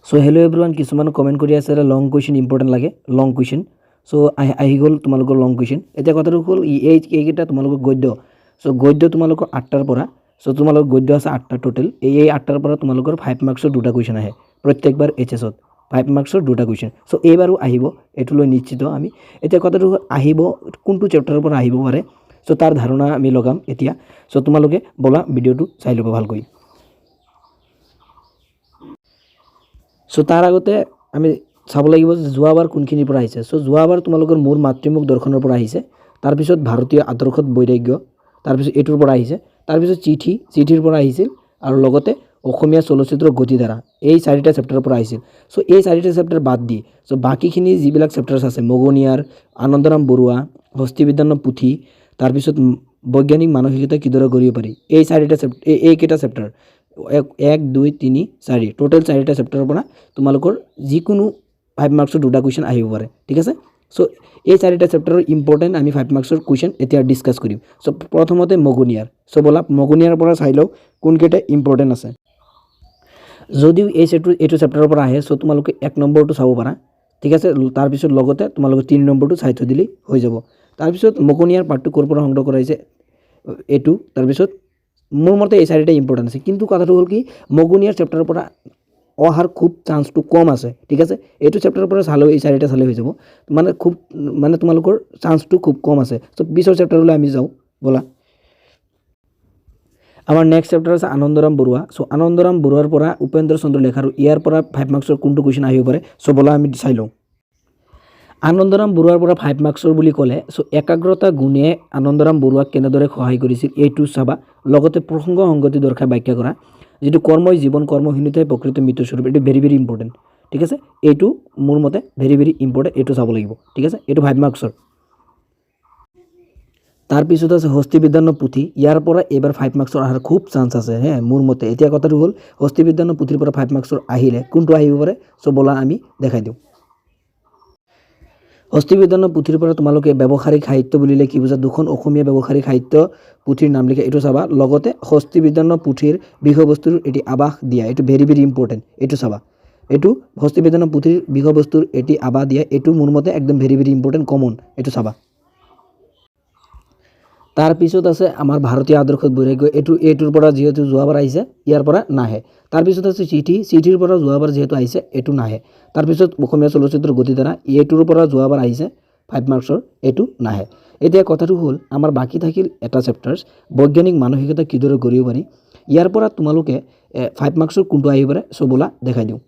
চ' hello' everyone, কিছুমান comment কৰি আছে লং কুৱেশ্যন ইম্পৰ্টেণ্ট লাগে, লং কুৱেশ্যন। চ' আহি আহি গ'ল তোমালোকৰ লং কুৱেশ্যন। এতিয়া কথাটো হ'ল এইকেইটা তোমালোকৰ গদ্য। চ' গদ্য তোমালোকৰ 8টাৰ পৰা, চ' তোমালোকৰ গদ্য আছে 8টা টোটেল। এই 8টাৰ পৰা তোমালোকৰ 5 মাৰ্কছৰ দুটা কুৱেশ্যন আহে প্ৰত্যেকবাৰ। এইচএছত 5 মাৰ্কছৰ দুটা কুৱেশ্যন। চ' এইবাৰো আহিব, এইটো লৈ নিশ্চিত আমি। এতিয়া কথাটো হ'ল আহিব কোনটো চেপ্টাৰৰ পৰা আহিব পাৰে, চ' তাৰ ধাৰণা আমি লগাম এতিয়া। চ' তোমালোকে ব'লা ভিডিঅ'টো চাই ল'ব ভালকৈ। চ' তাৰ আগতে আমি চাব লাগিব যে যোৱাবাৰ কোনখিনিৰ পৰা আহিছে। চ' যোৱাবাৰ তোমালোকৰ মোৰ মাতৃমুখ দৰ্শনৰ পৰা আহিছে, তাৰপিছত ভাৰতীয় আদৰ্শত বৈৰাগ্য, তাৰপিছত এইটোৰ পৰা আহিছে, তাৰপিছত চিঠি, চিঠিৰ পৰা আহিছিল আৰু লগতে অসমীয়া চলচ্চিত্ৰৰ গতিধাৰা, এই চাৰিটা চেপ্টাৰৰ পৰা আহিছিল। চ' এই চাৰিটা চেপ্টাৰ বাদ দি চ' বাকীখিনি যিবিলাক চেপ্টাৰ্ছ আছে, মগনিয়াৰ, আনন্দৰাম বৰুৱা, হস্তিবিদ্যানৰ পুথি, তাৰপিছত বৈজ্ঞানিক মানসিকতা কিদৰে গঢ়িব পাৰি, এই চাৰিটা এইকেইটা চেপ্টাৰ, এক, দুই, তিনি, চাৰি, টোটেল চাৰিটা চেপ্টাৰৰ পৰা তোমালোকৰ যিকোনো 5 মাৰ্কছৰ দুটা কুৱেশ্যন আহিব পাৰে, ঠিক আছে। চ' এই চাৰিটা চেপ্টাৰৰ ইম্পৰ্টেণ্ট আমি 5 মাৰ্কছৰ কুৱেশ্যন এতিয়া ডিছকাছ কৰিম। চ' প্ৰথমতে মগনিয়াৰ। চ' ব'লা মগনিয়াৰ পৰা চাই লওঁ কোনকেইটা ইম্পৰ্টেণ্ট আছে। যদিও এই চেপ্টাৰ এইটো চেপ্টাৰৰ পৰা আহে, চ' তোমালোকে 1 নম্বৰটো চাব পাৰা, ঠিক আছে। তাৰপিছত লগতে তোমালোকে 3 নম্বৰটো চাই থৈ দিলেই হৈ যাব। তাৰপিছত মগনিয়াৰ পাঠটো ক'ৰ পৰা সংগ্ৰহ কৰা হৈছে এইটো, তাৰপিছত মোৰ মতে এই চাৰিটা ইম্পৰ্টেণ্ট আছে। কিন্তু কথাটো হ'ল কি, মগনিয়াৰ চেপ্টাৰৰ পৰা অহাৰ খুব চান্সটো কম আছে, ঠিক আছে। এইটো চেপ্টাৰৰ পৰা চালেও এই চাৰিটা চালেই হৈ যাব, মানে খুব মানে তোমালোকৰ চান্সটো খুব কম আছে। চ' পিছৰ চেপ্টাৰলৈ আমি যাওঁ ব'লা। আমাৰ নেক্সট চেপ্টাৰ আছে আনন্দৰাম বৰুৱা। চ' আনন্দৰাম বৰুৱাৰ পৰা উপেন্দ্ৰ চন্দ্ৰ লেখাৰু, ইয়াৰ পৰা 5 মাৰ্কছৰ কোনটো কুৱেশ্যন আহিব পাৰে, চ' ব'লা আমি চাই লওঁ। আনন্দৰাম বৰুৱাৰ পৰা 5 মাৰ্কছৰ বুলি ক'লে, চ' একাগ্ৰতা গুণে আনন্দৰাম বৰুৱাক কেনেদৰে সহায় কৰিছিল এইটো চাবা। লগতে প্ৰসংগ সংগতি দৰ্শাই ব্যাখ্যা কৰা, যিটো কৰ্মই জীৱন, কৰ্মহীনতাই প্ৰকৃত মৃত্যুৰ স্বৰূপ, এইটো ভেৰি ভেৰি ইম্পৰ্টেণ্ট, ঠিক আছে। এইটো মোৰ মতে ভেৰি ভেৰি ইম্পৰ্টেণ্ট, এইটো চাব লাগিব, ঠিক আছে। এইটো 5 মাৰ্কছৰ। তাৰপিছত আছে হস্তিবিদ্যানৰ পুথি। ইয়াৰ পৰা এইবাৰ 5 মাৰ্কছৰ অহাৰ খুব চান্স আছে হে মোৰ মতে। এতিয়া কথাটো হ'ল হস্তিবিদ্যানৰ পুথিৰ পৰা 5 মাৰ্কছৰ আহিলে কোনটো আহিব পাৰে, চ' ব'লা আমি দেখাই দিওঁ। হস্তিবিদ্যানৰ পুথিৰ পৰা তোমালোকে ব্যৱহাৰিক সাহিত্য বুলিলে কি বুজা, দুখন অসমীয়া ব্যৱহাৰিক সাহিত্য পুথিৰ নাম লিখা, এইটো চাবা। লগতে হস্তিবিদ্যানৰ পুথিৰ বিষয়বস্তুৰ এটি আভাস দিয়া, এইটো ভেৰি ভেৰি ইম্পৰ্টেণ্ট, এইটো চাবা। এইটো হস্তিবিদ্যানৰ পুথিৰ বিষয়বস্তুৰ এটি আভাস দিয়া, এইটো মোৰ মতে একদম ভেৰি ভেৰি ইম্পৰ্টেণ্ট, কমন, এইটো চাবা। তাৰপিছত আছে আমাৰ ভাৰতীয় আদৰ্শত বৈৰাগ্য, এইটোৰ পৰা যিহেতু যোৱাবাৰ আহিছে ইয়াৰ পৰা নাহে। তাৰপিছত আছে চিঠি, চিঠিৰ পৰা যোৱাবাৰ যিহেতু আহিছে এইটো নাহে। তাৰপিছত অসমীয়া চলচ্চিত্ৰৰ গতিধাৰা, এইটোৰ পৰা যোৱাবাৰ আহিছে 5 মাৰ্কছৰ, এইটো নাহে। এতিয়া কথাটো হ'ল আমাৰ বাকী থাকিল এটা চেপ্টাৰ্ছ, বৈজ্ঞানিক মানসিকতা কিদৰে গঢ়িব পাৰি। ইয়াৰ পৰা তোমালোকে 5 মাৰ্কছৰ কোনটো আহিব পাৰে, চ' ব'লা দেখাই দিওঁ।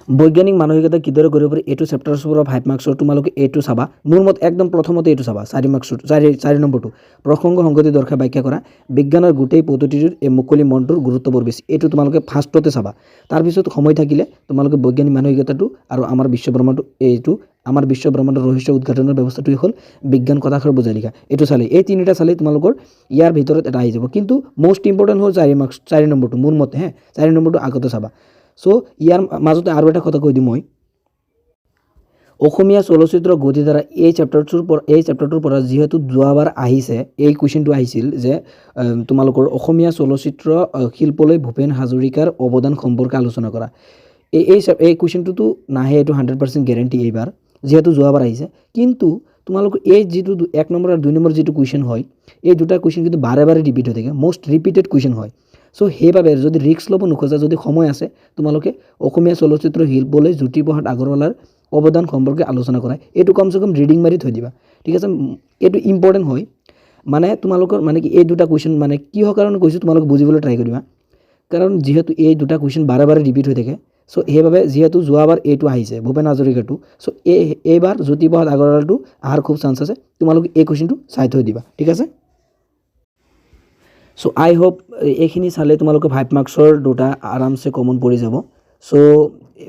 বৈজ্ঞানিক মানসিকতা কিদৰে গঢ়িব পাৰি এইটো চেপ্টাৰ্ছৰ পৰা 5 মাৰ্কছৰ তোমালোকে এইটো চাবা। মোৰ মত একদম প্ৰথমতে এইটো চাবা, 4 মাৰ্কছৰ, চাৰি নম্বৰটো, প্ৰসংগ সংগতি দৰ্শাই ব্যাখ্যা কৰা, বিজ্ঞানৰ গোটেই পদ্ধতিটোত এই মুকলি মনটোৰ গুৰুত্ব বৰ বেছি, এইটো তোমালোকে ফাৰ্ষ্টতে চাবা। তাৰপিছত সময় থাকিলে তোমালোকে বৈজ্ঞানিক মানসিকতাটো আৰু আমাৰ বিশ্ব ব্ৰহ্মাণ্ড, এইটো আমাৰ বিশ্ব ব্ৰহ্মাণ্ডৰ ৰহস্য উদ্ঘাটনৰ ব্যৱস্থাটোৱে হ'ল বিজ্ঞান কথাষাৰ বুজাই লিখা, এইটো চালেই, এই তিনিটা চালেই তোমালোকৰ ইয়াৰ ভিতৰত এটা আহি যাব। কিন্তু মষ্ট ইম্পৰ্টেণ্ট হ'ল 4 মাৰ্কছ, 4 নম্বৰটো মোৰ মতে হে, 4 নম্বৰটো আগতে চাবা। চ' ইয়াৰ মাজতে আৰু এটা কথা কৈ দিওঁ মই, অসমীয়া চলচ্চিত্ৰ গতিধাৰা এই চেপ্টাৰটোৰ পৰা যিহেতু যোৱাবাৰ আহিছে, এই কুৱেশ্যনটো আহিছিল যে তোমালোকৰ অসমীয়া চলচ্চিত্ৰ শিল্পলৈ ভূপেন হাজৰিকাৰ অৱদান সম্পৰ্কে আলোচনা কৰা। এই কুৱেশ্যনটোতো নাহে, এইটো 100% গেৰেণ্টি এইবাৰ যিহেতু যোৱাবাৰ আহিছে। কিন্তু তোমালোকৰ এই যিটো 1 নম্বৰ আৰু 2 নম্বৰ যিটো কুৱেশ্যন হয়, এই দুটা কুৱেশ্যন কিন্তু বাৰে বাৰে ৰিপিট হৈ থাকে, মষ্ট ৰিপিটেড কুৱেশ্যন হয়। চ' সেইবাবে যদি ৰিস্ক ল'ব নোখোজা, যদি সময় আছে, তোমালোকে অসমীয়া চলচ্চিত্ৰ শিল্পলৈ জ্যোতিপ্ৰসাদ আগৰৱালাৰ অৱদান সম্পৰ্কে আলোচনা কৰা, এইটো কমচে কম ৰিডিং মাৰি থৈ দিবা, ঠিক আছে। এইটো ইম্পৰ্টেণ্ট হয়, মানে তোমালোকৰ মানে কি এই দুটা কুৱেশ্যন মানে কিহৰ কাৰণে কৈছোঁ তোমালোকে বুজিবলৈ ট্ৰাই কৰিবা, কাৰণ যিহেতু এই দুটা কুৱেশ্যন বাৰে বাৰে ৰিপিট হৈ থাকে। চ' সেইবাবে যিহেতু যোৱাবাৰ এইটো আহিছে ভূপেন হাজৰিকাটো, চ' এইবাৰ জ্যোতিপ্ৰসাদ আগৰৱালাটো অহাৰ খুব চান্স আছে, তোমালোকে এই কুৱেশ্যনটো চাই থৈ দিবা, ঠিক আছে। চ' আই হোপ এইখিনি চালে তোমালোকে 5 মাৰ্কছৰ দুটা আৰামছে কমন পৰি যাব। চ'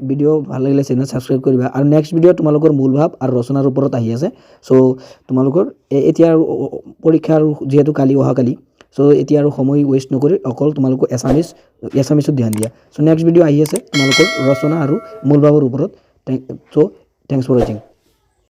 ভিডিঅ' ভাল লাগিলে চেনেল ছাবস্ক্ৰাইব কৰিবা আৰু নেক্সট ভিডিঅ' তোমালোকৰ মূল ভাৱ আৰু ৰচনাৰ ওপৰত আহি আছে। চ' তোমালোকৰ এতিয়া আৰু পৰীক্ষা আৰু যিহেতু কালি অহাকালি, চ' এতিয়া আৰু সময় ৱেষ্ট নকৰি অকল তোমালোকৰ এছামিছত ধ্যান দিয়া। চ' নেক্সট ভিডিঅ' আহি আছে তোমালোকৰ ৰচনা আৰু মূল ভাৱৰ ওপৰত। চ' thanks for ৱাচিং।